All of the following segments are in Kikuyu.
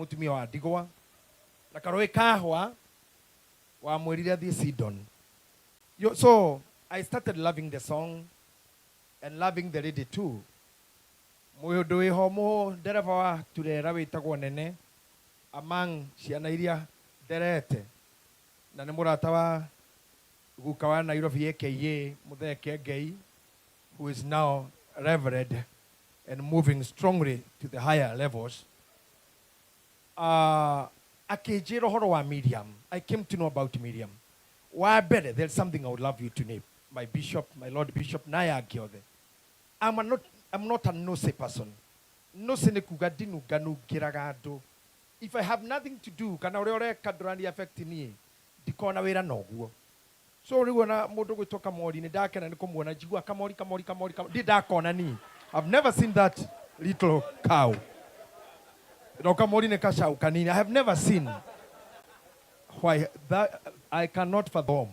Mũtumia wa ndigwa na karũĩ kahwa wamwĩrire athiĩ Sidon. Yo, so I started loving the song and loving the lady too. Mũndũ wĩho mũ ndereba wa turera wĩtagwo Nene among ciana iria nderete na nĩ mũrata wa guka wa Nairobi aka Mũthee Kĩengei, who is now reverend and moving strongly to the higher levels. Akĩnjĩra ũhoro wa Miriam. I came to know about Miriam. Wa mbere, there's something I would love you to know, my bishop, my lord bishop, na aya angĩ othe. I'm not a nosy person. Nosy nĩ kuga ndinunganungĩraga andũ. If I have nothing to do, kana ũrĩa ũreka ndũrani affect niĩ, ndikona wĩra noguo. So rĩu ona mũndũ gwĩtwo Kamori nĩ ndakena nĩ kũmuona, njigua Kamori, Kamori, Kamori, Kamori. Ndirĩ ndakona niĩ. I've never seen that little cow. No Kamori nĩ kacau kanini. I have never seen. Why that I cannot fathom.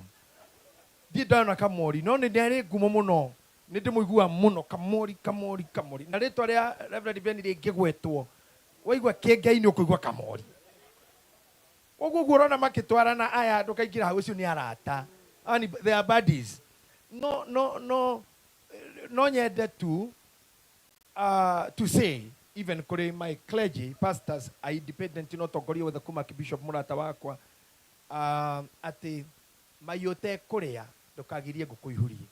Ndirĩ ndona Kamori, no nĩ ndarĩ ngumo mũno. Nĩ ndĩmũiguaga mũno Kamori, Kamori, Kamori. Na rĩtwa rĩa Reverend Ben rĩngĩgwetwo, waigua kĩengei nĩ ũkũigua Kamori. Koguo ũguo ũrona makĩtwarana aya ndũkaingĩra hau, ũcio nĩ arata. Ani they are buddies. No, no, no, no nyende tu to say even kũrĩ my clergy pastors a independent no tongoria wothe kuma Bishop mũrata wakwa, atĩ mai ũtekũrĩa ndũkagirie ngũkũ ihurie.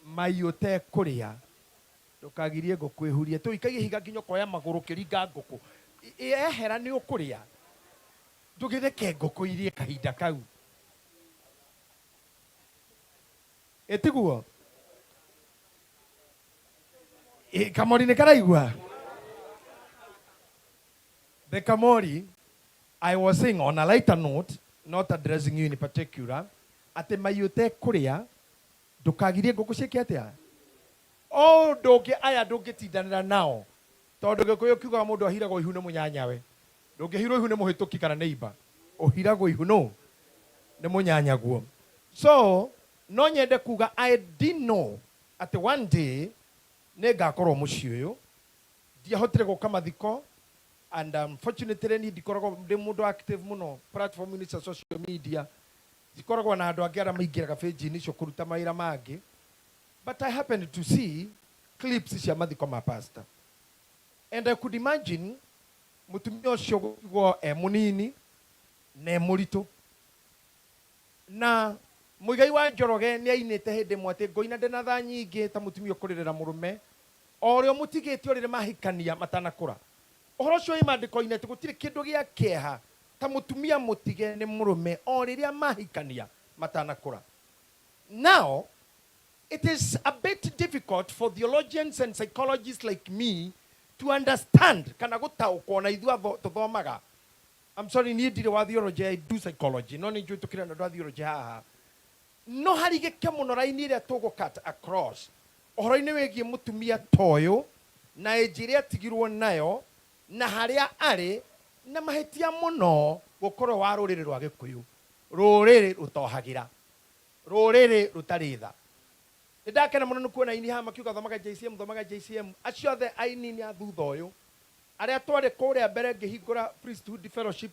Mai ũtekũrĩa ndũkagirie ngũkũ ihurie. Tũikagie ihiga nginya ũkoya magũrũ ũkĩringa ngũkũ. Yehera nĩ ũkũrĩa. Ndũgĩreke ngũkũ irie kahinda kau. Ĩtiguo? Kamori nĩ karaigua? The Kamori, I was saying on a lighter note, not addressing you in particular, atĩ mai ũtekũrĩa ndũkagirie ngũkũ ciĩke atĩa? O ũndũ ũngĩ aya ndũngĩtindanĩra nao tondũ Gĩkũyũ kiugaga mũndũ ahiragwo ihu nĩ mũnyanyawe. Ndũngĩhirwo ihu nĩ mũhĩtũki kana nĩ imba. Ũhiragwo ihu nũ? Nĩ mũnyanyaguo. So, no nyende kuga I didn't know atĩ one day nĩ ngakorwo mũciĩ ũyũ. Ndiahotire gũka mathiko and unfortunately niĩ ndikoragwo ndĩ mũndũ active mũno platform-inĩ cia social media. Cikoragwo na andũ angĩ arĩa maingĩraga page-inĩ icio kũruta mawĩra mangĩ. But I happened to see clips cia mathiko ma pastor. And I could imagine mũtumia ũcio gũtigwo e mũnini na e mũritũ. Na Mũigai wa Njoroge nĩ ainĩte hĩndĩ ĩmwe atĩ ngũina ndĩ na tha nyingĩ ta mũtumia ũkũrĩrĩra mũrũme o ũrĩa ũmũtigĩte o rĩrĩa mahikania matanakũra. Ũhoro ũcio wĩ maandĩko-inĩ atĩ gũtirĩ kĩndũ gĩa kĩeha ta mũtumia mũtige nĩ mũrũme o rĩrĩa mahikania matanakũra. Now, it is a bit difficult for theologians and psychologists like me to understand kana gũtaũkwo na ithuĩ tũthomaga. I'm sorry, niĩ ndirĩ wa theology, I do psychology. No nĩ njũĩ tũkĩrĩ na andũ a theology haha. No harigĩke mũno raini ĩrĩa tũgũ cut across ũhoro-inĩ wĩgiĩ mũtumia ta ũyũ na age ĩrĩa atigirwo nayo na harĩa arĩ na mahĩtia mũno gũkorwo wa rũrĩrĩ rwa Gĩkũyũ, rũrĩrĩ rũtohagĩra, rũrĩrĩ rũtarĩ tha. Nĩ ndakena mũno nĩ kuona aini haha makiuga thomaga JCM, thomaga JCM. Acio othe aini nĩ a thutha ũyũ. Arĩa twarĩ kũrĩa mbere ngĩhingũra Priesthood Fellowship,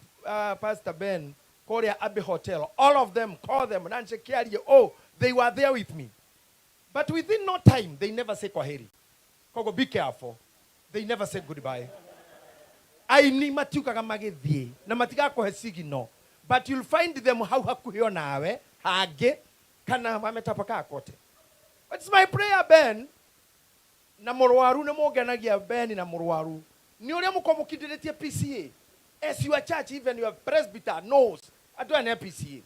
Pastor Ben kũrĩa Abbey Hotel, all of them, call them, Nancy Kiarie, oh, they were there with me. But within no time, they never say kwaheri. Koguo be careful. They never say goodbye. Aini matiugaga magĩthiĩ na matigakũhe signal, but you'll find them hau hakuhĩ o nawe hangĩ kana wametapakaa kote. It's my prayer, Ben, na mũrwaru nĩ mũngenagia Ben na mũrwaru nĩ ũrĩa mũkorwo mũkindĩrĩtie PCA as your church, even your presbyter knows andũ aya nĩ a PCA.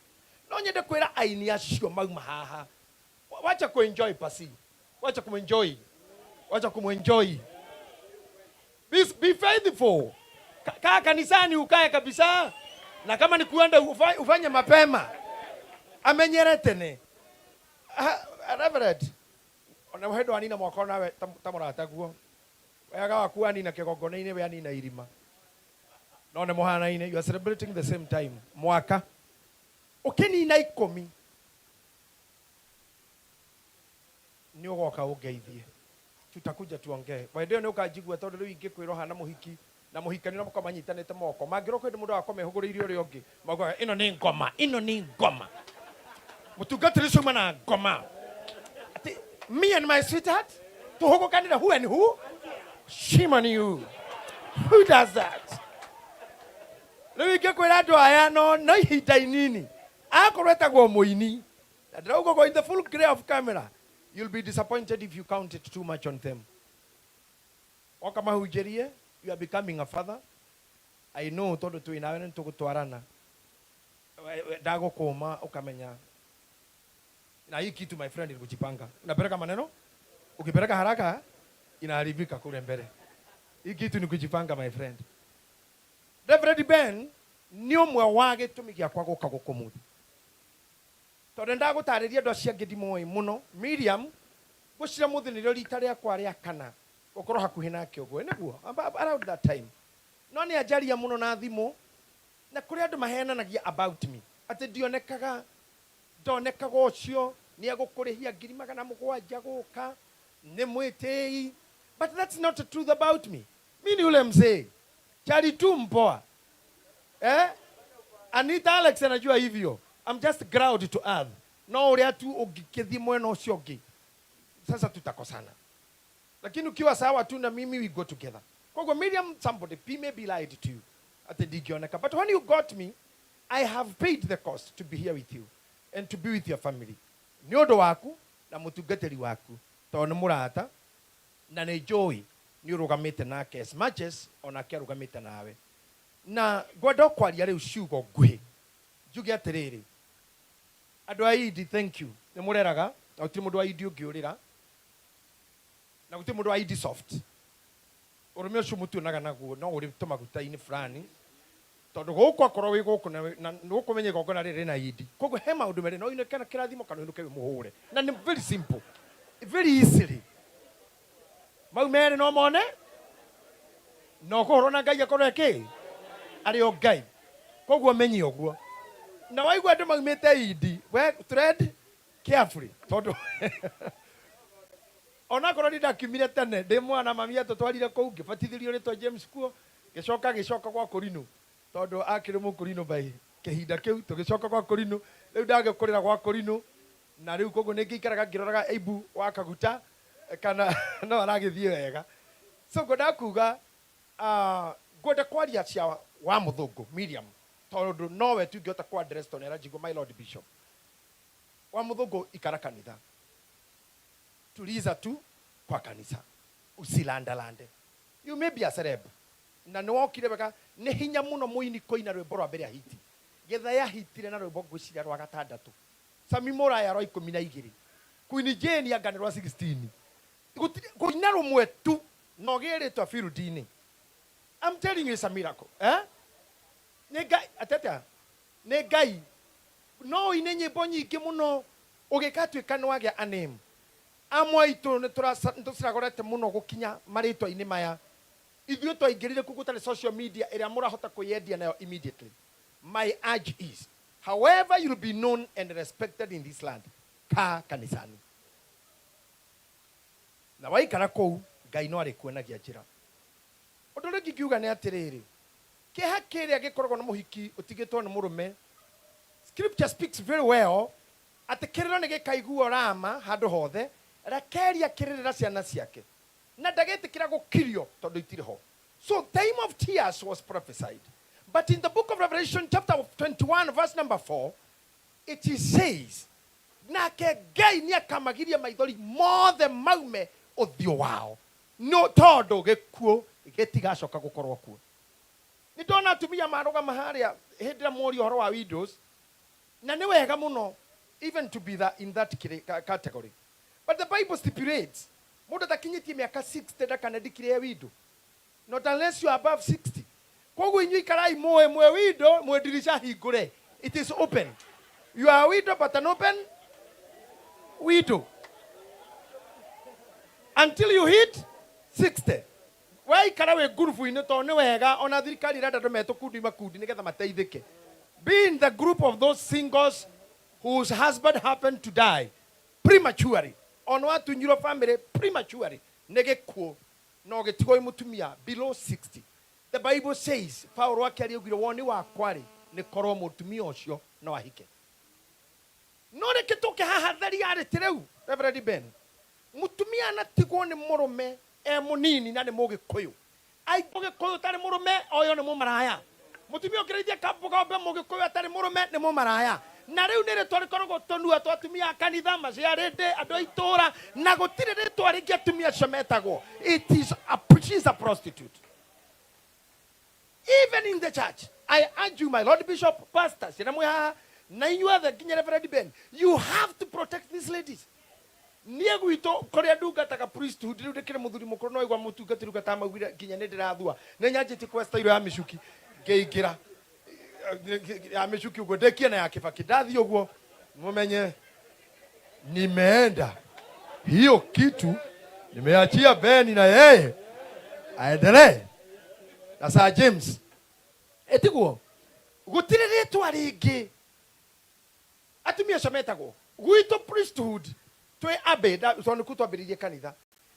No nyende kwĩra aini acio mauma haha, wacha kuenjoy pasi, wacha kuenjoy, wacha kumuenjoy. Be faithful. Kaa kanisani ukae kabisa, na kama ni kuenda ufanye mapema, amenyere tene. Reverend, ona hĩndĩ wanina mwaka onawe ta mũrataguo wega waku wanina kĩgongona-inĩ we anina irima no nĩ mũhanaine, you are celebrating the same time mwaka ũkĩnina 10 nĩ ũgoka ũngeithie, tutakuja tuongee. Hĩndĩ ĩyo nĩ ũkanjigua tondũ rĩu ingĩkwĩra ũhana mũhiki. Na mũhikani ũrĩa makoragwo manyitanĩte moko mangĩrwo kwĩ hĩndĩ mũndũ agakorwo mehũgũrĩirie ũrĩa ũngĩ, maugaga ĩno nĩ ngoma, ĩno nĩ ngoma, mũtungatĩri ũcio auma na ngoma, atĩ me and my sweetheart tũhũgũkanĩre. Who and who? Shame on you. Who does that? Rĩu ingĩkwĩra andũ aya no ihinda inini akorwo etagwo mũini na ndĩrauga ũguo in the full glare of camera, you'll be disappointed if you count it too much on them. Woka mahunjĩrie, you are becoming a father. I know tondũ twĩ nawe nĩ tũgũtwarana. Ndagũkũma ũkamenya na hii kitu, my friend, ni kujipanga. Unapeleka maneno, ukipeleka haraka inaharibika kule mbele. Hii kitu ni kujipanga, my friend. Reverend Ben nĩ ũmwe wa gĩtũmi gĩakwa gũka gũkũ mũthĩ, tondũ ndagũtarĩria andũ acio angĩ ndimoĩ mũno. Miriam, ngwĩciria mũthĩ nĩrĩo rita rĩakwa rĩa kana gũkorwo hakuhĩ nake ũguo, nĩguo around that time, no nĩ anjaria mũno na thimũ, na kũrĩ andũ mahenanagia about me atĩ ndionekaga, ndonekaga. Ũcio nĩ egũkũrĩhia 700,000 gũka nĩ mwĩtĩi, but that's not the truth about me. Mi ni ule mzee chali tu mpoa, eh? Anita Alex anajua hivyo. I'm just ground to earth. No ũrĩa tu ũngĩkĩthiĩ mwena ũcio ũngĩ, sasa tutakosana, lakini ukiwa sawa tu na mimi, we go together. Koguo Miriam, somebody P may be lied to you atĩ ndingĩoneka, but when you got me, I have paid the cost to be here with you and to be with your family, nĩ ũndũ waku na mũtungatĩri waku, tondũ nĩ mũrata na nĩ njũĩ nĩ ũrũgamĩte nake as much as onake arũgamĩte nawe. Na ngwenda o kwaria rĩu ciugo nguhĩ, njuge atĩrĩrĩ, andũ a Idi, thank you, nĩ mũreraga, na gũtirĩ mũndũ wa Idi ũngĩũrĩra, na gũtirĩ mũndũ wa Idi soft. Ũrũme ũcio mũtuonaga naguo no ũrĩ tũmaguta-inĩ fulani, tondũ gũkũ akorwo wĩ gũkũ na nĩũkũmenya igongona rĩrĩ rĩna Idi. Koguo he maũndũ merĩ, no ũinũke na kĩrathimo kana ũinũke wĩ mũhũre, na nĩ very simple, very easily. Mau merĩ no mone no kũhũrwo na Ngai akorwo ekĩ arĩ o Ngai. Koguo menye ũguo, na waigua andũ maumĩte Idi, we tread carefully, tondũ onakorwo ni ndakiumire tene ndĩ mwana, mami atũtwarire kũu, ngĩbatithĩrio rĩtwa James kuo, ngĩcoka gĩcoka gwa kũrinũ, tondũ akĩrĩ mũkũrinũ by kĩhinda kĩu, tũgĩcoka gwa kũrinũ. Rĩu ndagĩkũrĩra gwa kũrinũ, na rĩu koguo nĩ ngĩikaraga ngĩroraga aibu wa kaguta kana no aragĩthiĩ wega. So ngwendaga kuga, ngwenda kwaria cia wa mũthũngũ Miriam, tondũ nowe tu ingĩhota ku address, tondũ nĩaranjigua. My Lord Bishop wa mũthũngũ, ikara kanitha, tuliza tu kwa kanisa, usilandalande. You may be a celeb na nĩ wokire wega. Nĩ hinya mũno mũini kũina rwĩmbo rwa mbere ahiti. Getha yahitire na rwĩmbo ngwĩciria rwa gatandatũ, Sami Mũraya rwa 12, Queen Jane anga nĩ rwa 16. Kũina rũmwe tu na ũgĩe rĩtwa field-inĩ, I'm telling you, it's a miracle, eh? Nĩ Ngai atete, nĩ Ngai. No ũine nyĩmbo nyingĩ mũno ũgĩkatuĩka nĩ wagĩa a name. Amwe aitũ nĩ tũcagũrete mũno gũkinya marĩtwa-inĩ maya. Ithuĩ twaingĩrire kuu gũtarĩ social media ĩrĩa mũrahota kwĩyendia nayo immediately. My urge is, however you'll be known and respected in this land, kaa kanisani, na waikara kũu, Ngai no arĩkuonagia njĩra. Ũndũ ũrĩa ingiuga nĩ atĩrĩrĩ, kĩeha kĩrĩa gĩkoragwo na mũhiki ũtigĩtwo nĩ mũrũme, scripture speaks very well atĩ kĩrĩro nĩ gĩkaiguo Rama handũ hothe, Rakeli akĩrĩrĩra ciana ciake na ndagĩtĩkĩra gũkirio tondũ itirĩ ho. So time of tears was prophesied, but in the book of Revelation chapter 21 verse number 4, it is says, nake Ngai nĩ akamagiria maithori mothe maume ũthiũ wao, no tondũ gĩkuũ gĩtigacoka gũkorwo kuo. Nĩ ndona atumia marũgama harĩa hĩndĩ ĩrĩa morio ũhoro wa widows, na nĩ wega mũno even to be in that category, but the Bible stipulates mũndũ atakinyĩtie mĩaka 60 ndakanendikire widow, not unless you are above 60. Koguo inyuĩ ikarai mũĩ mwĩ widow, mwĩ ndirica hingũre. It is open. You are a widow, but an open widow until you hit 60. Waikara wĩ ngurubu-inĩ, tondũ nĩ wega, ona thirikari ĩrenda andũ metũkundi makundi nĩgetha mateithĩke. Be in the group of those singles whose husband happened to die prematurely, ona watunyirwo family prematurely nĩ gĩkuũ, na ũgĩtigwo wĩ mũtumia below 60. The Bible says, Paulo akĩaria augire woni wakwa rĩ nĩ korwo mũtumia ũcio no ahike. No reke tũke haha the reality rĩu, Reverend Ben. Mũtumia anatigwo nĩ mũrũme e mũnini na nĩ mũgĩkũyũ. Ai mũgĩkũyũ ũtarĩ mũrũme oyo nĩ mũmaraya. Mũtumia ũngĩrĩithia kang'ombe mũgĩkũyũ atarĩ mũrũme nĩ mũmaraya. Na rĩu nĩ rĩtwa rĩkoragwo tũnua twa atumia a kanitha, maciarĩndĩ, andũ a itũra, na gũtirĩ rĩtwa rĩngĩ atumia acio metagwo. It is a, she is a prostitute. Even in the church, I urge you, my Lord Bishop, pastors, ciana mwĩ haha, na inyuothe nginya Reverend Ben, you have to protect these ladies. Niĩ gwitũ kũrĩa ndungataga priesthood rĩu ndĩkĩrĩ mũthuri mũkũrũ no igua mũtungatĩri ũguo atamaugire nginya nĩ ndĩrathua. Nĩ nyanjĩtie kuoya style ya mĩcuki ngĩingĩra ya mĩcuki ũguo ndĩkie na ya Kĩbakĩ ndathiĩ ũguo mũmenye nimeenda hiyo kitu nimeachia Ben na yeye aendelee na Sir James etiguo gũtirĩ rĩtwa rĩngĩ atumia acio metagwo gwitũ priesthood twĩ abe tondũ nĩkuo twambĩrĩirie kanitha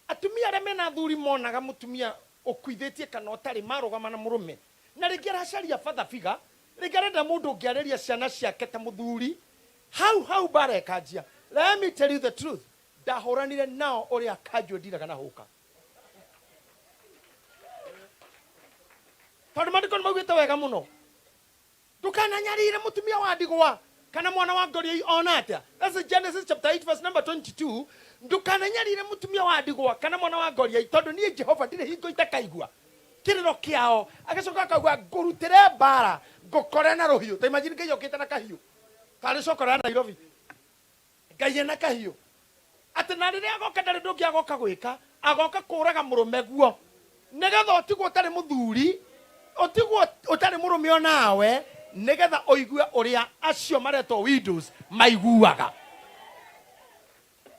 atumia arĩa mena athuri monaga mũtumia ũkuithĩtie kana ũtarĩ marũgama na mũrũme na rĩngĩ aracaria father figure rĩngĩ arenda mũndũ ũngĩarĩria ciana ciake ta mũthuri hau hau mbara ĩkanjia. Let me tell you the truth, ndahũranire nao ũrĩa kanjũ ĩndiraga na hũka. Tondũ maandĩko nĩ maugĩte wega mũno, ndũkananyarire mũtumia wa ndigwa kana mwana wa ngoriai ona atĩa. That's Genesis chapter 8 verse number 22. Ndũkananyarire mũtumia wa ndigwa kana mwana wa ngoriai, tondũ niĩ Jehova ndirĩ hingo itakaigua kĩrĩro kĩao. Agĩcoka akauga ngũrutĩre mbara ngũkore na rũhiũ. Ta imagine Ngai okĩte na kahiũ karĩ cokora ya Nairobi, Ngai ena kahiũ atĩ na rĩrĩa agoka ndarĩ ũndũ ũngĩ agoka gwĩka, agoka kũraga mũrũme guo nĩgetha ũtigwo ũtarĩ mũthuri, ũtigwo ũtarĩ mũrũme onawe, nĩgetha ũigue ũrĩa acio maretwo widows maiguaga.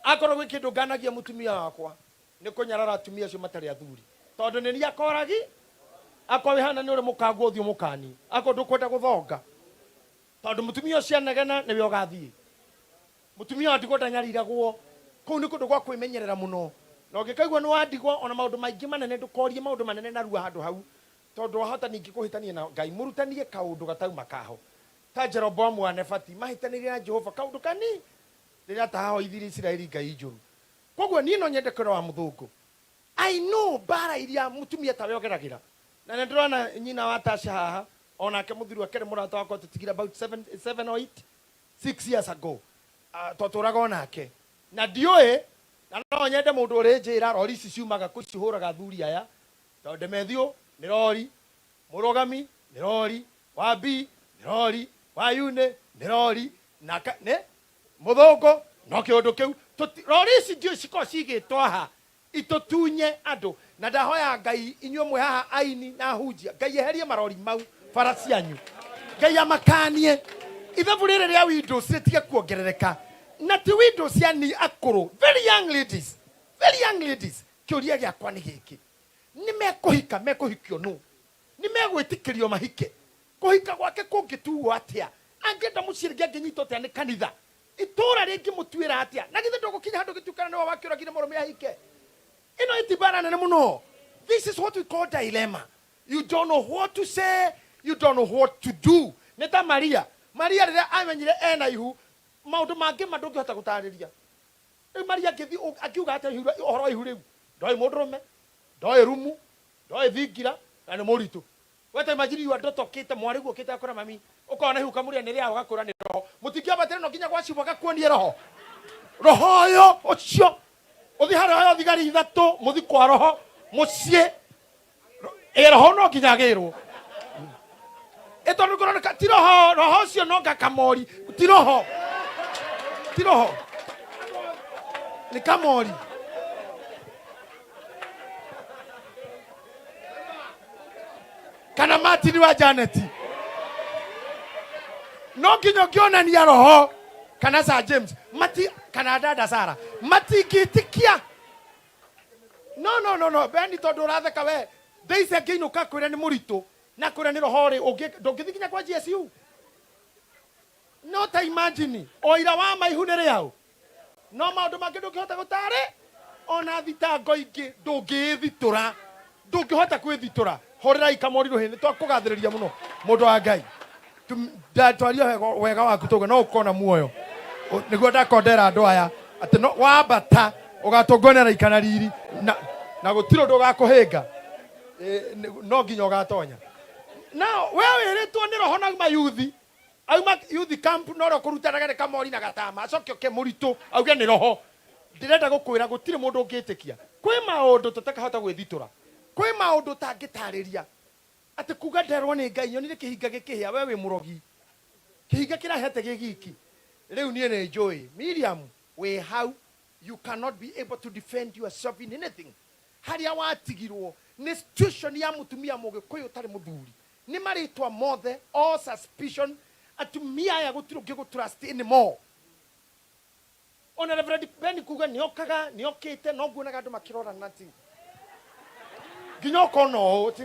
Akorwo gwĩ kĩndũ nganagia mũtumia wakwa nĩ kũnyarara atumia acio matarĩ athuri, tondũ nĩ niĩ akoragi akorwo wĩ hana nĩ ũrĩ mũkangu ũthiũ mũkani, akorwo ndũkwenda gũthonga, tondũ mũtumia ũcio anegena nĩwe ũgathiĩ. Mũtumia wa ndigwa ndanyariragwo. Kũu nĩ kũndũ gwa kwĩmenyerera mũno, na ũngĩkaigua nĩ wa ndigwa ona maũndũ maingĩ manene ndũkorie maũndũ manene narua handũ hau, tondũ wahota ningĩ kũhĩtania na Ngai mũrutanie kaũndũ gatauma kaho. Ta Jeroboamu wa Nebati mahĩtanĩire na Jehova kaũndũ kani rĩrĩa atahoithirie Isiraeli ngai njũru. Koguo niĩ no nyende kwĩra wa mũthũngũ, I know mbara iria mũtumia tawe ogeragĩra, na nĩ ndĩrona nyina wa Tasha haha, onake mũthuri wake nĩ mũrata wakwa tũtigire about 7 or 8 6 years ago. Twatũraga onake na ndiũĩ, na no nyende mũndũ ũrĩ njĩra rori ici ciumaga kũ cihũraga athuri aya, tondũ Demethiũ nĩ rori, mũrũgami nĩ rori, wa B nĩ rori, wa Yune nĩ rori, na nĩ mũthũngũ no kĩũndũ kĩu. Rori ici ndiũĩ cikoragwo cigĩtwo haha itũtunye andũ, na ndahoya Ngai inyuĩ mwĩ haha aini na hunjia, Ngai eherie marori mau bara cianyu, Ngai amakanie ithabu rĩrĩ rĩa windows rĩtige kuongerereka, na ti windows ya ni akũrũ, very young ladies, very young ladies. Kĩũria gĩakwa nĩ gĩkĩ, nĩ mekũhika mekũhikio nũ? Nĩ megwĩtĩkĩrio mahike? Kũhika gwake kũngĩtuo atĩa? Angĩenda mũciĩ rĩngĩ angĩnyitwo atĩa nĩ kanitha? Itũra rĩngĩmũtuĩra atĩa? Na githĩ ndũgũkinya handũ gĩtuĩkana nĩwe wakĩũragire mũrũme ahike? Ĩno ĩti mbara nene mũno. This is what we call dilemma. You don't know what to say, you don't know what to do. Nĩ ta Maria. Maria rĩrĩa amenyire ena ihu, maũndũ mangĩ ma ndũngĩhota gũtarĩria. Rĩu Maria angĩthiĩ angiuga atĩa ihu ũhoro wa ihu rĩu? Ndoĩ mũndũrũme, ndoĩ rumu, ndoĩ thingira, na nĩ mũritũ. We ta imagine your daughter okĩte, mwarĩguo okĩte akwĩra mami, ũkona ihu ũkamũria nĩ rĩaũ, agakwĩra nĩ roho. Mũtingĩambatĩra no nginya gwa cibũ agakuonie roho. Roho ũyũ ũcio ũthiĩ harĩa hoyo thigari ithatũ mũthi kwa roho mũciĩ. Ĩ roho no nginya agĩrwo. Ĩ tondũ kũroneka ti roho, roho ũcio no nga kamori, ti roho. Ti roho. Nĩ kamori. Kana Martin wa Janet. No nginya ũngĩonania roho kana Sir James mati kana dada Sara matingĩtĩkia. No no no no Beni, tondũ ũratheka we Daisy angĩinũka kwĩra nĩ mũritũ na kwĩra nĩ roho rĩ, ndũngĩthiĩ nginya kwa GSU. No ta imagine ũira wa maihu nĩ rĩaũ, no maũndũ mangĩ ndũngĩhota gũtarĩ ona thitango ingĩ ndũngĩĩthitũra. Ndũngĩhota kwĩthitũra. Hũrĩrai kamori rũhĩ, nĩ twakũgathĩrĩria mũno mũndũ wa Ngai. Twaria wega waku tũge no ũkona muoyo. Nĩguo ndakondera andũ aya atĩ no wambata ũgatũngwo nĩ araika na riri na gũtirĩ ũndũ ũgakũhĩnga. No nginya ũgatonya. Now we wĩrĩtwo nĩ roho na auma yuthi, auma youth camp no ũrĩa ũkũrutanaga nĩ kamori na gatama, acoke oke mũritũ auge nĩ roho. Ndĩrenda gũkwĩra gũtirĩ mũndũ ũngĩtĩkia. Kwĩ maũndũ tũtakahota gwĩthitũra. Kwĩ maũndũ ũtangĩtarĩria. Atĩ kuga nderwo nĩ Ngai nyonire kĩhinga gĩkĩhĩa, we wĩ mũrogi. Kĩhinga kĩrahĩa atĩa gĩ giki? Rĩu niĩ nĩ njũĩ Miriam wĩ hau, you cannot be able to defend yourself in anything. Harĩa watigirwo nĩ situation ya mũtumia mũgĩkũyũ ũtarĩ mũthuri. Nĩ marĩtwa mothe, all suspicion, atumia aya gũtirĩ ũngĩ gũ trust anymore. Ona Reverend Ben kuga nĩokaga, nĩokĩte, no nguonaga andũ makĩrorana ti nginya ũkona ũũ ti.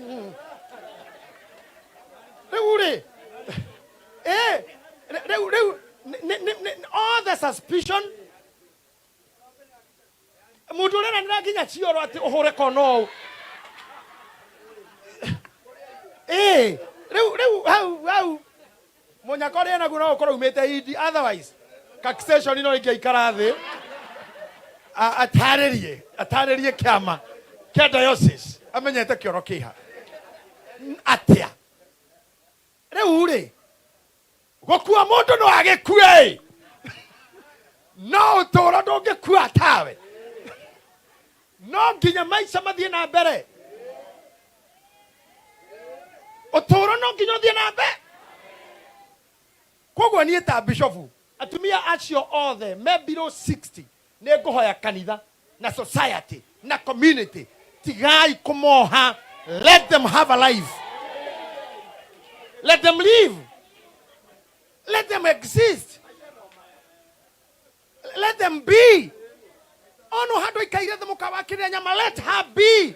Rĩu rĩ, rĩu all the suspicion, mũndũ ũreranĩra nginya cioro atĩ ũhũre kona ũũ. Rĩu hau mũnyaka ũrĩa naguo no ũkorwo umĩte Hindi, otherwise taxation no ingĩikara thĩ atarĩrie kĩama kĩa diocese amenyete kĩoro kĩha atĩa. Rĩu rĩ, gũkua mũndũ no agĩkue, no ũtũũro ndũngĩkua tawe. No nginya maica mathiĩ na mbere. Ũtũũro no nginya ũthiĩ na mbere. Koguo niĩ ta bishofu, atumia acio othe me below 60, nĩ ngũhoya kanitha na society na community, tigai kũmoha. Let them have a life, let them live, let them exist, let them be. Ono handũ aikaire thĩ mũkawa akĩrĩa nyama, let her be.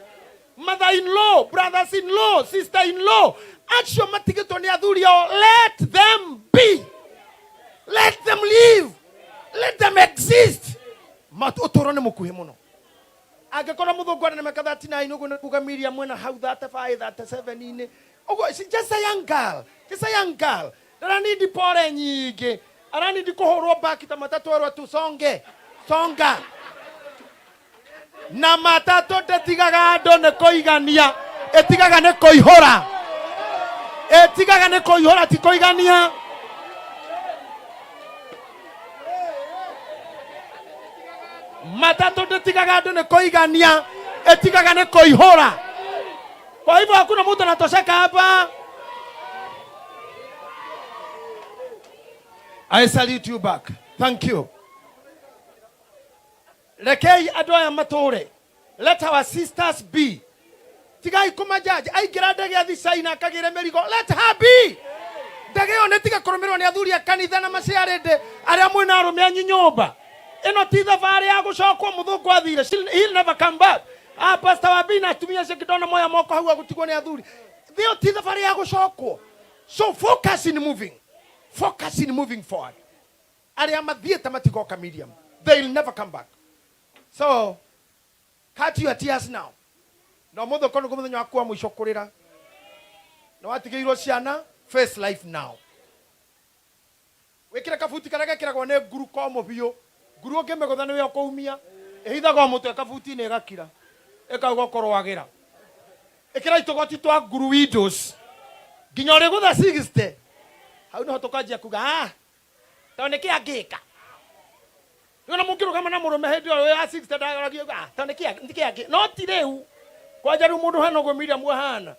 Mother in law, brothers in law, sister in law, acio matigĩtwo nĩ athuri ao, let them be, let them live, let them exist. Ũtũũro nĩ mũkuhĩ mũno. Angĩkorwo mũthũngũ arĩ na mĩaka 39, ũguo nĩ kuga Miriam mwena hau 35, 37-inĩ ũguo. She just a young girl, just a young girl. Ndaranindi pore nyingĩ, aranindi kũhũrwo baki ta matatũ, erwo tu songe songa na matatũ. Ndĩtigaga andũ nĩ kũigania, ĩtigaga nĩ kũihũra, ĩtigaga nĩ kũihũra, ti kũigania. Matatũ ndĩtigaga andũ nĩ kũigania, ĩtigaga nĩ kũihũra. Kwa hivyo hakuna mtu anatosheka hapa. I salute you back. Thank you. Rekei andũ aya matũre. Let our sisters be. Tigai kũmajaji. Aingĩra ndege athi China akagĩre mĩrigo. Let her be. Ndege ĩyo nĩ tiga kũrũmĩrĩrwo nĩ athuri a kanitha na maciarĩndĩ arĩa mwĩna arũme anyu nyũmba. Ĩno ti thabarĩ ya gũcokwo. Mũthũngũ athire. He'll never come back. Ah, Pastor wa Bina, atumia acio ngĩndona moya moko hau agũtigwo nĩ athuri. Ĩyo ti thabarĩ ya gũcokwo. So focus in moving. Focus in moving forward. Arĩa mathiĩte matigoka, Miriam. They'll never come back. So cut your tears now. Na ũmũthĩ ũkorwo nĩguo mũthenya waku wa mũico kũrĩra. Na watigĩirwo ciana, face life now. Wĩkĩre kabuti karĩa gekĩragwo nĩ nguru komũ biũ. Nguru ũngĩmĩgũtha nĩwe ũkũumia. Ĩhithagwo mũtwe kabuti-inĩ ĩgakira. Ĩkauga ũkũrwagĩra. Ĩkĩra itũgoti twa nguru windows. Nginya ũrĩgũtha 60. Hau nĩho tũkanjia kuga, ah, tondũ nĩkĩ angĩka? Rĩu ona mũngĩrũgama na mũrũme hĩndĩ ĩyo ya 60 ndagoragia, ah, tondũ nĩkĩ angĩ? No ti rĩu. Kwanja rĩu mũndũ hana ũguo Miriam ahana.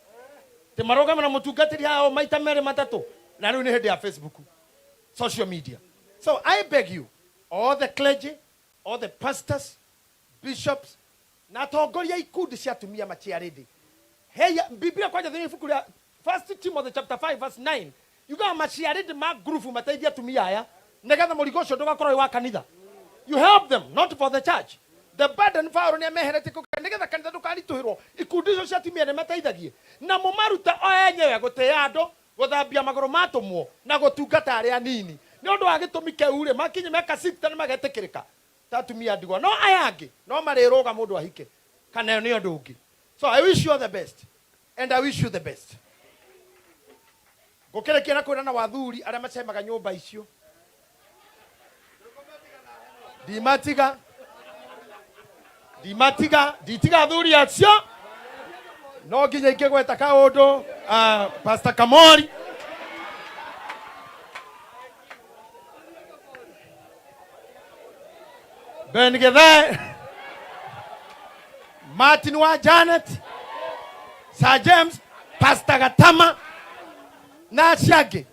Atĩ marũgame na mũtungatĩri haha maita merĩ matatũ. Na rĩu nĩ hĩndĩ ya Facebook, social media. So I beg you, all the clergy, all the pastors, bishops, na atongoria ikundi cia atumia maciarĩndĩ. Hey, Biblia kwanja thĩinĩ ibuku rĩa First Timothy chapter 5 verse 9 yugaga maciarĩndĩ ma ngurubu mateithie atumia aya nĩgetha mũrigo ũcio ndũgakorwo wĩ wa kanitha. You help them, not for the church. The burden Paulo nĩ ameheretie kũu nĩgetha kanitha ndũkaritũhĩrwo. Ikundi icio cia atumia nĩ mateithagie na mũmarute o enyewe gũtĩĩa andũ, gũthambia magũrũ ma atũmwo na gũtungata arĩa anini. Nĩ ũndũ wa gĩtũmi kĩu rĩ, makinye mĩaka 60 nĩ magetĩkĩrĩka ta atumia a ndigwa. No aya angĩ no marĩrũga mũndũ ahike kana nĩ ũndũ ũngĩ. So I wish you all the best and I wish you the best. Ngũkĩrĩkia na kwĩra na wathuri arĩa macemaga nyũmba icio, ndimatiga, ndimatiga, nditiga athuri acio, no nginya ingĩgweta kaũndũ. Pastor Kamori, Ben Gethae, Martin wa Janet, Sir James, Pastor Gatama na acio angĩ,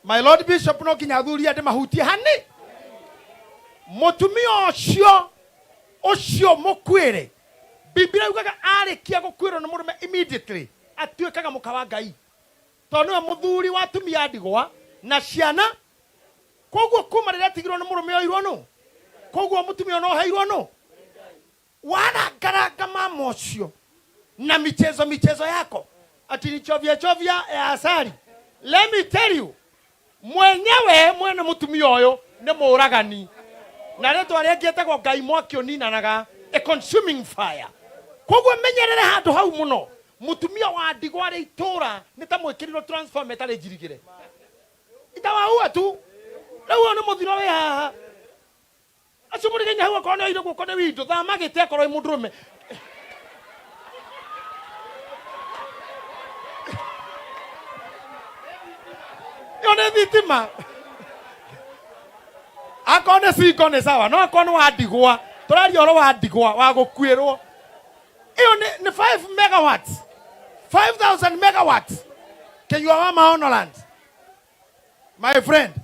my Lord Bishop, no nginya athuri andĩ mahutie hani mũtumia ũcio ũcio mũkuĩre. Biblia yugaga arĩkia gũkuĩrwo nĩ mũrũme, immediately atuĩkaga mũka wa Ngai, tondũ nĩwe mũthuri wa atumia a ndigwa na ciana. Koguo kuma rĩrĩa atigirwo nĩ mũrũme, oirwo nũ? Koguo mũtumia no oheirwo nũ? Warangaranga mama ũcio na michezo michezo yako ati ni chovya chovya ya asali. Let me tell you, mwenyewe mwene mũtumia ũyũ nĩ mũragani, na rĩtwa rĩngĩ etagwo Ngai mwaki ũninanaga, a consuming fire. Koguo menyerere handũ hau mũno. Mũtumia wa ndigwa arĩ itũra nĩ ta mwĩkĩrirwo transformer ĩtarĩ njirigĩre, itawaua tu. Rĩu ũyũ nĩ mũthiro wĩ haha. Acio mũrigenya hau, akorwo nĩ oire guoko nĩ windu, thama gĩtĩ akorwo wĩ mũndũrũme. Ĩyo nĩ thitima. Akorwo nĩ single nĩ sawa, no akorwo nĩ wa ndigwa, tũraria ũhoro wa ndigwa wa gũkuĩrwo, ĩyo nĩ 5 megawatts, 5000 megawatts. Kĩnyua wa Maonoland, my friend,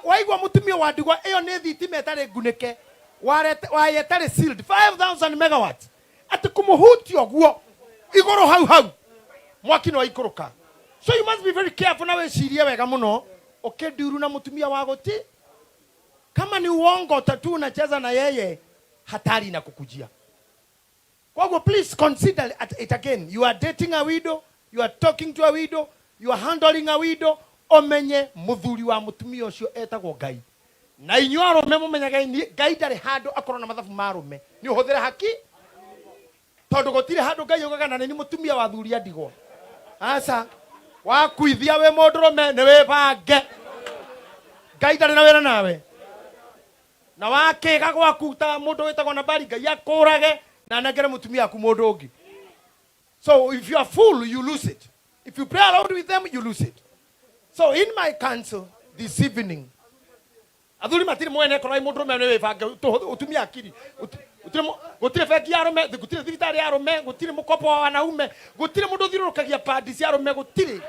waigua mũtumia wa ndigwa, ĩyo nĩ thitima ĩtarĩ ngunĩke, waya ĩtarĩ sealed, 5000 megawatts, atĩ kũmũhutia ũguo igũrũ hau hau mwaki nĩ waikũrũka. So you must be very careful na wĩcirie wega mũno ũkĩnduru na mũtumia wa gũti. Kama ni uongo tatu unacheza na yeye, hatari inakukujia. Koguo please consider it again. You are dating a widow, you are talking to a widow, you are handling a widow. Ũmenye mũthuri wa mũtumia ũcio etagwo Ngai. Na inyuĩ arũme mũmenyage Ngai ndarĩ handũ akorwo na mathabu ma arũme. Nĩ ũhũthĩre haki, tondũ gũtirĩ handũ Ngai augaga na nĩ mũtumia wa thuri a ndigwa. Aca, wakuithia wĩ mũndũrũme nĩ wĩbange. Ngai ndarĩ na wĩra nawe. Na wakĩga gwaku ta mũndũ wĩtagwo Nabali, Ngai akũrage na anengere mũtumia waku mũndũ ũngĩ. So if you are fool, you lose it. If you play around with them, you lose it. So in my counsel this evening, athuri matirĩ mwene. Korwo mũndũ ũrũme nĩ wĩbange, ũtumie akiri. Gũtirĩ bengi ya arũme, gũtirĩ thibitarĩ ya arũme, gũtirĩ mũkopo wa wanaume, gũtirĩ mũndũ ũthiũrũrũkagia padi cia arũme, gũtirĩ.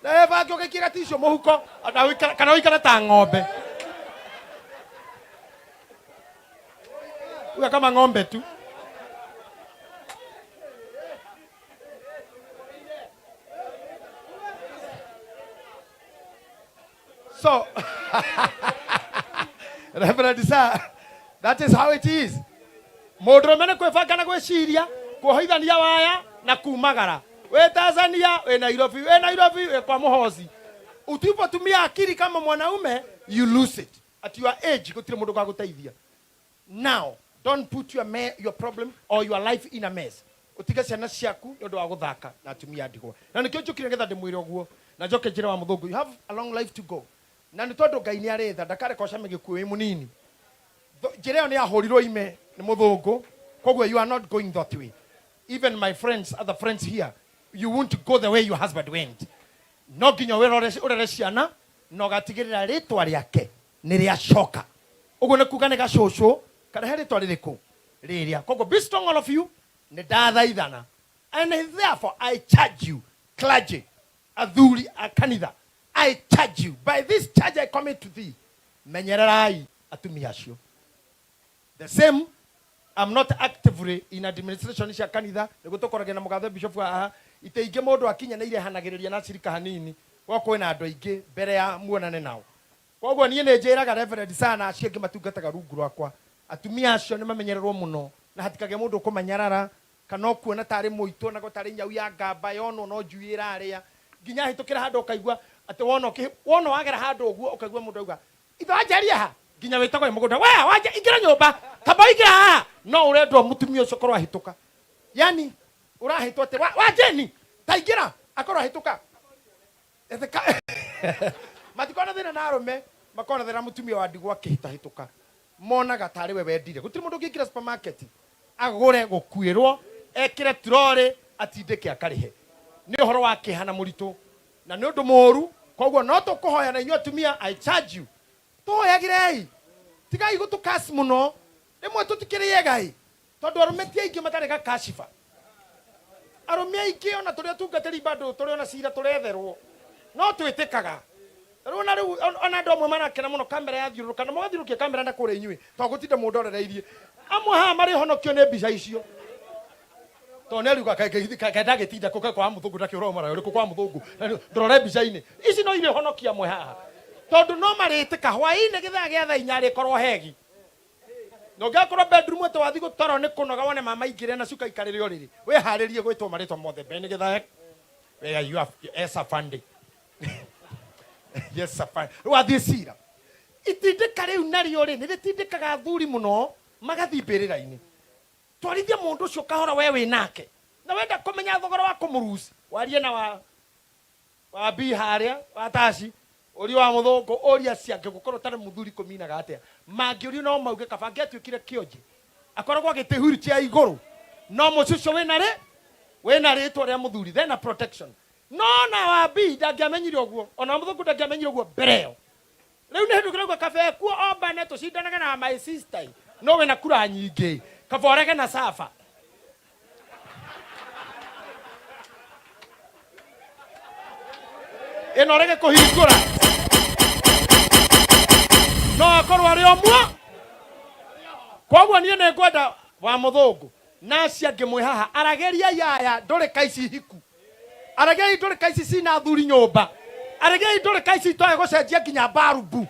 Na wĩbange ũgaikia gaticio mũhuko kana ũikare ta ng'ombe. Uwe kama ng'ombe tu. So, Reverend sir, that is how it is. Mũndũrũme nĩ kwĩbanga na gwĩciria, kuohithania waya na kumagara. Wĩ Tanzania, wĩ Nairobi, wĩ Nairobi, wĩ kwa mũhoci. Usipotumia akili kama mwanaume, you lose it. At your age, gũtirĩ mũndũ ũgagũteithia. Now, don't put your problem or your life in a mess. Ũtige ciana ciaku nĩ ũndũ wa gũthaka na atumia a ndigwa. Na nĩkĩo njũkire nĩgetha ndĩmwĩre ũguo. Na njoke njĩre wa mũthũngũ, you have a long life to go. Na nĩ tondũ Ngai nĩ arĩ tha, ndakareka ũcame gĩkuũ wĩ mũnini. Njĩra ĩyo nĩ yahũrirwo ime nĩ mũthũngũ, koguo you are not going that way. Even my friends, other friends here, you won't go the way your husband went. No nginya wĩrore ũrere ciana na ũgatigĩrĩra rĩtwa rĩake nĩ rĩacoka. Ũguo nĩ kuga nĩ gacũcũ karehe rĩtwa rĩrĩkũ rĩrĩa. Koguo be strong, all of you. Nĩ ndathaithana, and therefore I charge you, clergy, athuri a kanitha, I charge you, by this charge I commit to thee, menyererai atumia acio. The same, I'm not actively in administration cia kanitha, nĩguo tũkoragia na mũgathe bishop haha. Itĩ ingĩ mũndũ akinya nĩ irehanagĩrĩria na cirika hanini gwa kwĩna andũ aingĩ mbere ya muonane nao. Koguo niĩ nĩ njĩraga reverend sana acio angĩ matungataga rungu rwakwa, atumia acio nĩ mamenyererwo mũno na hatikagĩa mũndũ ũkũmanyarara kana ũkuona tarĩ mũitũ na tarĩ nyau ya ngamba yonwo no njui ĩrarĩa. Nginya hĩtũkĩra handũ ũkaigua atĩ wona wona wagera handũ ũguo ũkaigua mũndũ auga, "Ithe wanjaria ha?" Nginya wĩtagwo ĩ mũgũnda, "We wanja, ingĩra nyũmba." Kamba ingĩra haha no ũrendwo mũtumia ũcio korwo ahĩtũka, yani ũrahĩtwo atĩ wa Jeni ta ingĩra akorwo ahĩtũka. Matikoragwo na thĩna na arũme, makoragwo na thĩna na mũtumia wa ndigwa akĩhĩtahĩtũka, monaga tarĩ we wendire. Gũtirĩ mũndũ ũngĩingĩra supermarket agũre gũkuĩrwo, ekĩre trolley atindĩke akarĩhe. Nĩ ũhoro wa kĩeha na mũritũ na nĩ ũndũ mũru. Koguo no tũkũhoya na inyuĩ atumia, I charge you, tũhoyagĩrei, tigai gũtũ curse mũno, rĩmwe tũtikĩrĩega ĩ, tondũ arũme ti aingĩ matarĩ gakashiba. Arũme aingĩ ona tũrĩ atungatĩri bado tũrĩ ona cira tũretherwo no twĩtĩkaga. Rĩu ona rĩu ona andũ amwe marakena mũno kamera yathiũrũrũka na mũgathiũrũrũkia kamera na kũrĩa inyuĩ tondũ gũtinda mũndorereirie. Amwe haha marĩhonokio nĩ mbica icio. Tondũ nĩ ariuga kaĩ ndagĩtinda kũ kaĩ kwa mũthũngũ ndakĩũra ũmara ũrĩkũ kwa mũthũngũ ndorore mbica-inĩ ici no irĩhonokia amwe haha tondũ no marĩtĩka hwaĩ-inĩ gĩthaa gĩa thaa inya arĩkorwo hegi. Na ũngĩgakorwo bedroom atĩ wathiĩ gũtoro nĩ kũnoga wone mama aingĩre na cuka aikarĩre ũrĩrĩ, wĩharĩrie gwĩtwo marĩtwa mothe mbere nĩ getha where you have yes afande. Yes afande. Rĩu wathiĩ cira. Itindĩka rĩu narĩo rĩ, nĩ rĩtindĩkaga athuri mũno magathiĩ mbĩrĩra-inĩ. Twarithia mũndũ ũcio kahora we wĩ nake. Na wenda kũmenya thogora wa kũmũruci, warie na wa wa B harĩa wa taci ũria wa mũthũngũ ũria acio angĩ gũkorwo ũtarĩ mũthuri kũminaga atĩa mangĩũrio no mauge kaba angĩatuĩkire kĩonje akoragwo agĩte wheelchair igũrũ no mũciĩ ũcio wĩna rĩ wĩna rĩtwa rĩa mũthuri then a protection no na wa B ndangĩamenyire ũguo ona wa mũthũngũ ndangĩamenyire ũguo mbere ĩyo rĩu nĩ hĩndĩ kĩrauga kaba ekuo ombane tũcindanage na my sister no wĩna kura nyingĩ kaba ũrege na saba Ĩno rege kũhingũra no akorwo arĩ o muo. Koguo niĩ nĩ ngwenda wa mũthũngũ na acio angĩ mwĩ haha, aragĩriai aya ndũrĩka ici hiku, aragĩriai ndũrĩka ici cina athuri nyũmba, aragĩriai ndũrĩka ici itoĩ gũcenjia nginya mbarubu,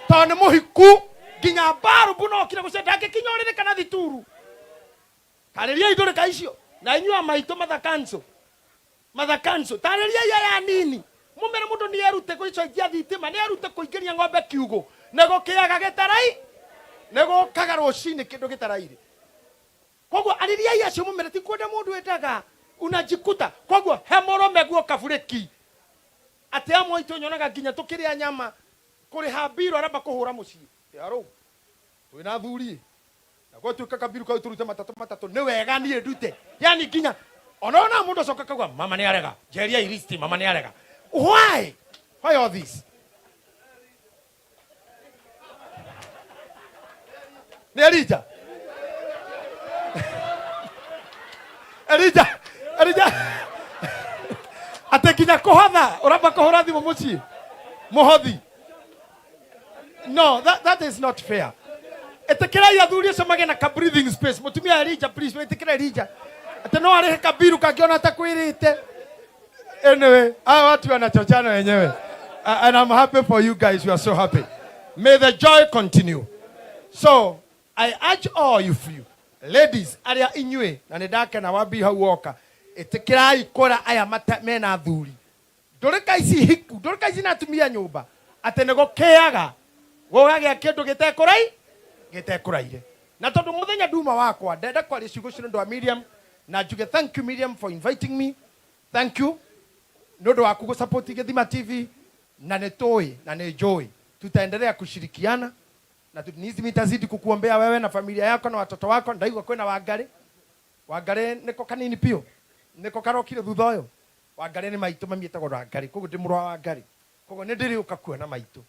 tondũ nĩ mũhiku nginya mbarubu no okire gũcenjia ndangĩkinya ũrĩrĩ kana thituru. Tarĩriai ndũrĩka icio na inyuĩ a maitũ mother council, mother council, tarĩriai aya anini mũmere mũndũ nĩ erute gũcenjia thitima, nĩ erute kũingĩria ng'ombe kiugũ, nĩ gũkĩaga gĩtarai, nĩ gũkaga rũcinĩ kĩndũ gĩtaraire. Koguo arĩriai acio mũmere ti kwenda mũndũ endaga unajikuta. Koguo he mũrũme guoka burĩki atĩ amwe aitũ nyonaga nginya tũkĩrĩa nyama kũrĩha mbirũ aramba kũhũra mũciĩ yarũ twĩna athuri na gwatuĩka kabiru kau tũrute matatũ matatũ nĩ wega niĩ ndute, yani nginya ona ona mũndũ acoka kauga mama nĩ arega njeria iristi mama nĩ arega. Why all this? Nĩ Elija, Elija, Elija atĩ nginya kũhotha ũramba kũhũra thimũ mũciĩ mũhothi. No, that is not fair. Ĩtĩkĩrai athuri acio magĩe na ka breathing space. Mũtumia Elija, please wĩtĩkĩre Elija atĩ no arĩhe kabiru kangĩona atakwĩrĩte. Anyway, hawa watu wanachochana wenyewe. And I'm happy for you guys. You are so happy. May the joy continue. So I urge all of you ladies arĩa inyuĩ na nĩ ndakena wambi hau woka, ĩtĩkĩrai kwĩra aya mena athuri ndũrĩka ici hiku, ndũrĩka ici na atumia nyũmba atĩ nĩ gũkĩaga gũgagĩa kĩndũ gĩtekũrai gĩtekũraire. Na tondũ mũthenya nduma wakwa ndenda kwaria ciugo icio nĩ ũndũ wa Miriam na njuge thank you Miriam for inviting me, thank you nĩ ũndũ waku gũsupport Gĩthima TV, na nĩ tũĩ na nĩ njũĩ tutaendelea kushirikiana na nitazidi kukuombea wewe na familia yako na watoto wako. Ndaigua kwĩna Wangarĩ, Wangarĩ nĩko kanini biũ nĩko karokire thutha ũyũ. Wangarĩ nĩ maitũ, mami etagwo Wangarĩ, koguo ndĩ mũrũ wa Wangarĩ, koguo nĩ ndĩrĩũka kuona maitũ.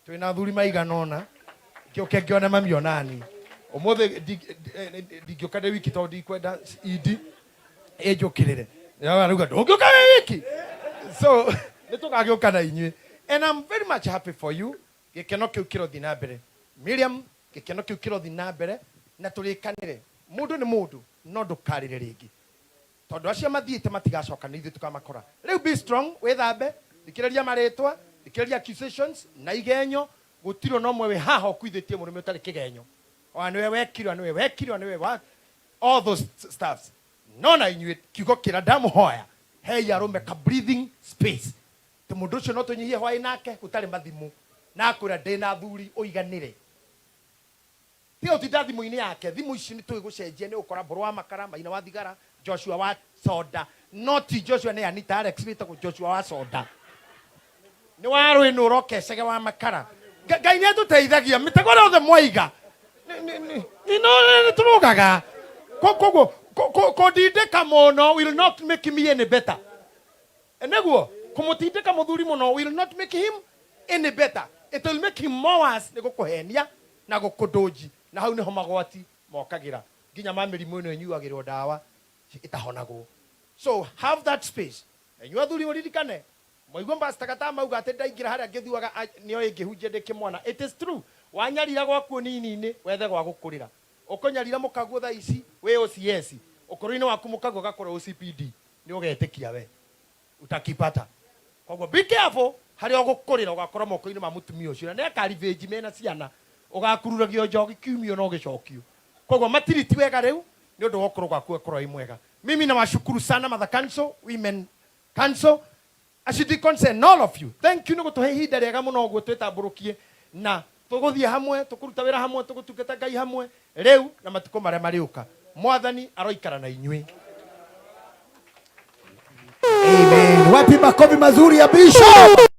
Twĩna athuri maigana ũna ngĩũke ngĩone mami onani ũmũthĩ ndingĩũka ndĩ wiki tondũ ndikwenda indi ĩnjũkĩrĩre arauga ndũngĩũka wĩ wiki, so nĩ tũgagĩũka na inyuĩ. And I'm very much happy for you. Gĩkeno kĩu kĩrothiĩ na mbere Miriam, gĩkeno kĩu kĩrothiĩ na mbere na tũrĩkanĩre mũndũ nĩ mũndũ no ndũkarĩre rĩngĩ tondũ acio mathiĩte matigacoka nĩ ithuĩ tũkamakora. Rĩu be strong, wĩthambe, thikĩrĩria marĩtwa, thikĩrĩria accusations na igenyo. Gũtirĩ ona ũmwe wĩ haha ũkuithĩtie mũrũme ũtarĩ kĩgenyo, ona nĩwe wekire, ona nĩwe wekire, ona nĩwe wa all those stuffs. No na inyuĩ kiugo kĩrĩa ndamũhoya, hei arũme ka breathing space tĩ mũndũ ũcio no tũnyihie hwaĩ nake gũtarĩ mathimũ na akwĩra ndĩna athuri ũiganĩre. Tiga gũtinda thimũ-inĩ yake. Thimũ ici nĩ tũĩ gũcenjia, nĩ ũgũkora Mbũrũ wa makara, Maina wa thigara, Joshua wa soda. No ti Joshua nĩ Anita Alex wĩtagwo Joshua wa soda. Nĩ wa rwĩnũ ũroka ecege wa makara. Ngai nĩ atũteithagia mĩtego ĩrĩa yothe mwaiga. Nĩ tũrũgaga. Koguo kũndindĩka mũno will not make me any better. Nĩguo kũmũtindĩka mũthuri mũno will not make him any better. It will make him more worse nĩ gũkũhenia na gũkũndũnji. Na hau nĩho magwati mokagĩra nginya ma mĩrimũ ĩno ĩnyuagĩrwo ndawa ĩtahonagwo. So have that space. Na inyuĩ athuri mũririkane, mwaigua Pastor Gataha mauga atĩ ndaingĩra harĩa ngĩthuaga nĩoĩ ngĩhunjia ndĩ kĩmwana. It is true. Wanyarira gwaku ũnini-inĩ wethe gwa gũkũrĩra. Ũkũnyarira mũkaguo thaa ici wĩ OCS, ũkũrũ-inĩ waku mũkaguo gakũra OCPD. Nĩ ũgetĩkia we utakipata. Koguo be careful harĩa ũgũkũrĩra ũgakora moko-inĩ ma mũtumia ũcio, na nĩ akaribĩnji mena ciana, ũgakururagio njogi kiumia na ũgĩcokio. Koguo matiriti wega rĩu nĩ ũndũ wa ũkũrũ gwaku ũkorwo wĩ mwega. Mimi nawashukuru sana Mother Council, Women Council, Archdeacons and all of you. Thank you nĩ gũtũhe ihinda rĩega mũno ũguo twĩtambũrũkie na tũgũthiĩ hamwe, tũkũruta wĩra hamwe, tũgũtungata Ngai hamwe rĩu na matukũ marĩa marĩũka. Mwathani aroikara na inyuĩ. Amen. Wapi makofi mazuri ya Bishop?